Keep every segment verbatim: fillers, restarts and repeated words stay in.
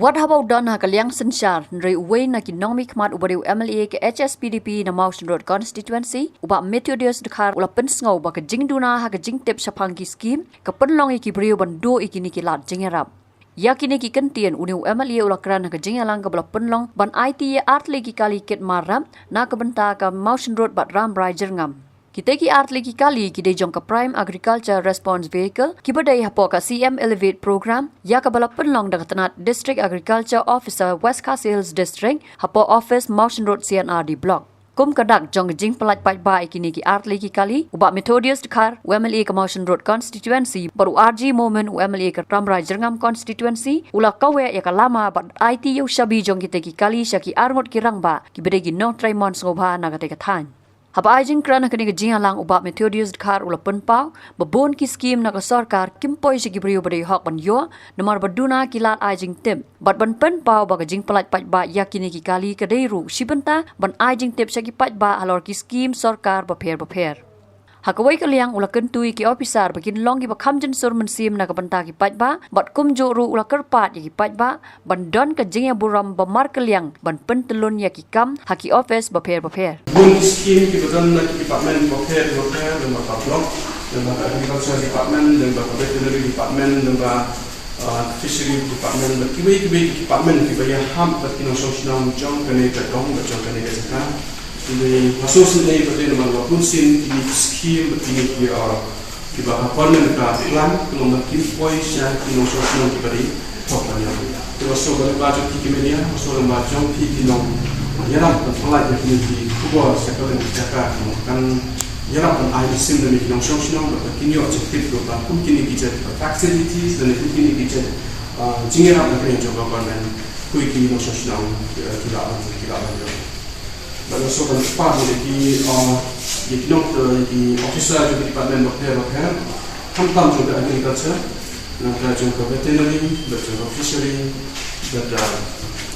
Wat haba u don ha ka liang synshar, hynrei uwei na ki nongmihkhmat uba dei u M L A ka H S P D P na Mawshynrut Constituency, u Bah Methodius Dkhar u la pynsngew ba ka jingduna ha ka jingtip shaphang ki skim, ka pynlong ïa ki briew ban duh ïa kine ki lad jingïarap. Ïa kine ki kyntien, une u M L A u la kren ha ka jingïalang kaba la pynlong ban aiti ïa artylli ki kali kit mar rep na ka bynta ka Mawshynrut bad Rambrai Jyrngam. Kita ki artylli ki kali ki dei jong ka Prime Agriculture Response Vehicle, kiba dei hapoh ka C M Elevate Program, ïa kaba la pynlong da ka tnat District Agriculture Officer West Khasi Hills District, hapoh office Mawshynrut C and R D Block. Kum ka dak jong ka jingpyllait paidbah ïa kine ki artylli ki kali, u Bah Methodius Dkhar, u M L A ka Mawshynrut Constituency, bad u R G Momin, u M L A ka Rambrai Jyrngam Constituency, u la kaweh ïa ka lama bad aiti ïa u shabi jong kita ki kali sha ki arngut ki rangbah, kiba dei ki nongtrei mon sngewbha na kata ka thaiñ. Haba ai jingkren ha kane ka jingïalang, u Bah Methodius Dkhar u la pynpaw ba bun ki skim na ka sorkar kim poi sha ki briew ba dei hok ban ïoh, namar ba duna ki lad ai jingtip. Bad ban pynpaw ba ka jingpyllait paidbah ïa kine ki kali ka dei ruh shi bynta ban ai jingtip sha ki paidbah halor ki skim sorkar bapher bapher. Ha kawei ka liang, u la kyntu ïa ki ophisar ba kin long kiba kham jynsur mynsiem na ka bynta ki paidbah, bad kumjuh ruh u la kyrpad ïa ki paidbah ban don ka jingïaburom ba markylliang ban pyntyllun ïa ki kam ha ki office bapher bapher. Bun ki skim kiba don na ki department bapher bapher, lyngba ka block, lyngba ka agriculture department, lyngba ka veterinary department, lyngba, ah, fishery department, bad kiwei kiwei ki department kiba ïahap bad ki nongshong shnong jong kane ka dong bad jong kane ka jaka. Hynrei nga sngewsynei ba dei namar ba bun sien kine ki skim bad kine ki, ah, kiba ha government ka plan, ka long ba kin poi sha ki nongshong shnong kiba dei hok ban ïoh. Te nga sngewbha lyngba jong phi ki media, nga sngewbha lyngba jong phi ki nongïarap ban pynlait ïa kine ki khubor sha kylleng ki jaka, kan ïarap ban ai mynsiem da ki nongshong shnong ba kin ïoh jingtip ruh ba kum kine ki jait facilities da kum kine ki jait, ah, jingïarap na ka liang jong government, khuid ki nongshong shnong, eh, ki lah ban, ki lah ban ïoh. Bad nga sngewbha ban kyrpad ïa ki, ah, ïa ki nong, eh, ïa ki officer jong ki department bapher bapher, khamtam jong ka agriculture, nangta jong ka veterinary, bad jong ka fishery, bad, ah,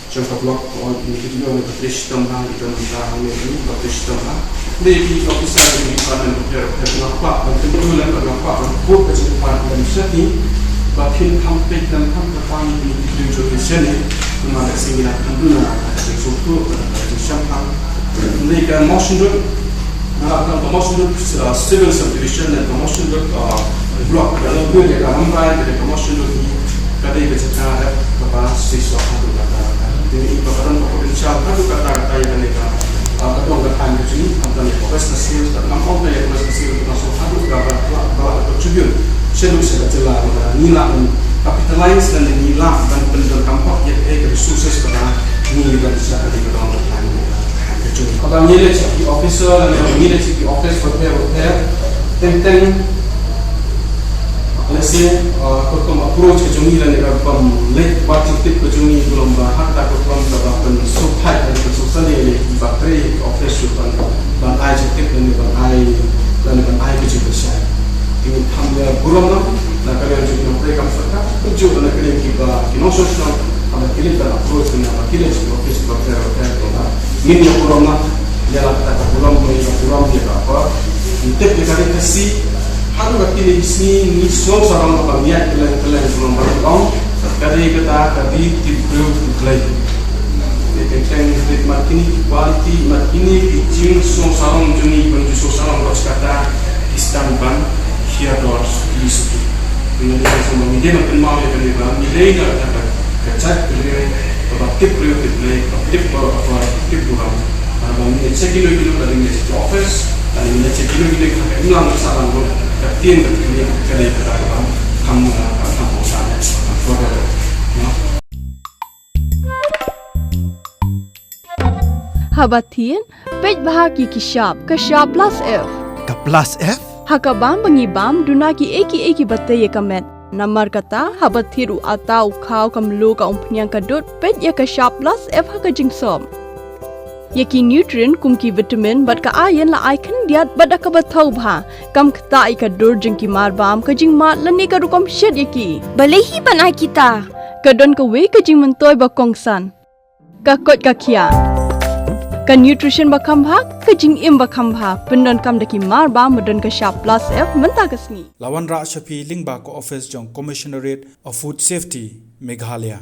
jong ka block, oh, ïa ki nong ba trei shitom ha, ïa ki nong ba hangne ba trei shitom ha. Dei ïa ki officer jong ki department bapher bapher, nga kwah ban kyntu lem bad nga kwah ban buh ka jingkwah lem sha ki, ba phin kham peit lem kham kyrpang ïa ki nong jong ki shane, namar ka sngi ngi la kham duna ka jingsngewthuh bad ka jingshemphang. Hynrei ka Mawshynrut, nga la kren ka Mawshynrut, uh, Civil Subdivision, ne ka Mawshynrut, uh, Block, ka long ïa ka Rambrai, ka dei ka Mawshynrut hi, ka dei ka jaka rep kaba shisha haduh katta katta. Te ngi i ba ka don ka potential haduh katta katta ïa kane ka, uh, ka dong ka thaiñ ka jong ngi, khamtam ïa ka West Khasi Hills, ka ngam ong ïa ka West Khasi Hills, ka shu haduh kaba, ba, ba la contribute shaduh sha ka jylla, ba ngi lah ban capitalize, lane ngi lah ban pyndonkam hok ïa ka resources kaba ngi don sha kane ka dong ka thaiñ ka jong ngi. Haba ngi leit sha ki officer lane haba ngi leit sha ki office bapher bapher, teng teng, let's say, uh, ka rukom approach ka jong ngi lane ka rukom leit wad jingtip ka jong ngi, ka long ba ha kata ka rukom kaba pynsngewthuh, pynsngewthuh lane kiba trei ha ki office shu ban, ban ai jingtip lane ban ai, lane ban ai ka jingpynshai. Te ngin kham ïa burom na ka liang jong ki nongtrei kam sorkar, kumjuh na ka liang kiba ki nongshong shnong, haba ki leit ban approach, haba ki leit sha ki office bapher bapher, ngin ïa burom na, ïa la kata ka burom, ïa ka burom, ïa ka approach. Ngin tip ïa ka ri Khasi, haduh katne ki sngi ngi sngew sarong ba ngi ïaid kylleng kylleng, burom ba long, ka dei kata ka dei tip briew tip Blei. Te teng teng rit mat kine ki quality, mat kine ki jingsngew sarong jong ngi, ban jingsngew sarong ba kata ki sdang ban hiar dor ïa ki suki. Ngi dei ban sngewbha, ngi dei ban kynmaw ïa kane ba ngi dei na kata ka, ka jait briew kaba tip briew tip Blei, kaba tip bor, kaba tip burom. Haba ngi leit sha kino kino, lane ngi leit sha ki office, lane ngi leit sha kino kino, ka imlang ka sahlang ruh, ka ktien ka ktien ka dei kata kaba kham, ah, kham bangsa, kham forever. Haba thied, peit bha ki ki shap, ka shap plus F. Ka plus F? Ha ka bam ba ngi bam, duna kiei kiei kiba tei ïa ka met. Namar kata, haba thied u atta, u khaw, ka mluh, ka umphniang, ka dud, peit ïa ka shap plus F ha ka jingsop. Ïa ki nutrient kum ki vitamin bad ka iron la ai khyndiat bad da kaba thaw bha. Kam ktah ïa ka dur jong ki mar bam, ka jingmad lane ka rukom shet ïa ki. Balei hi ban ai kita? Ka don kawei ka jingmyntoi ba kongsan. Ka koit ka khiah. Ka nutrition ba kham bha, ka jingim ba kham bha, pyndonkam da ki mar bam ba don ka shap plus F mynta ka sngi. La wanrah sha phi lyngba ka office jong Commissionerate of Food Safety, Meghalaya.